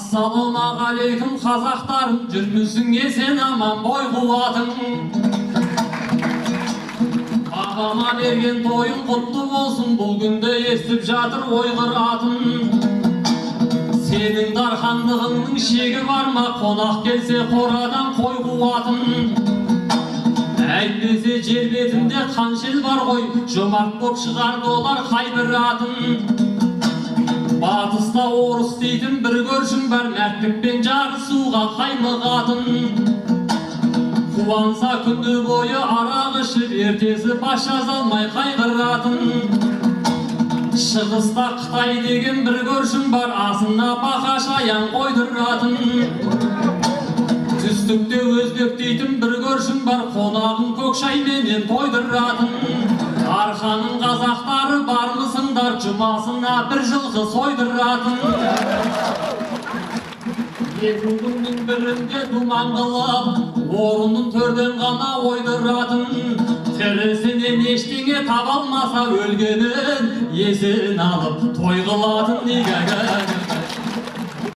Ассалаумағалейкум, қазақтарым, жүрмісің есен аман, бой қуатың. Бабама берген тойым құтты болсын, бұл күнде естіп жатыр ойғыр атын. Сенің дархандығыңның шегі бар ма, қонақ келсе қорадан қой қуатын. Әйтпесе жер бетінде қаншел бар ғой, жомарт боп шығарды олар қай бір атын. Батыста орыс дейтін бір көршің бар, мәрттікпен жарысуға қаймығатын. Қуанса күні бойы арақ ішіп, ертесі бас жаза алмай қайғыратын. Шығыста Қытай деген бір көршің бар, асына бақа шаян қойдыратын. Түстікте өзбек дейтін бір көршің бар, қонағын көк шайменен тойдыратын. Арқаның қазақтары бармысыңдар, жұмасына бір жылқы сойдыратын. Екі күннің бірінде думан қылып, орнын төрден ғана ойдыратын. Тірісінен ештеңе таба алмаса, өлгенін есін алып той қылатын.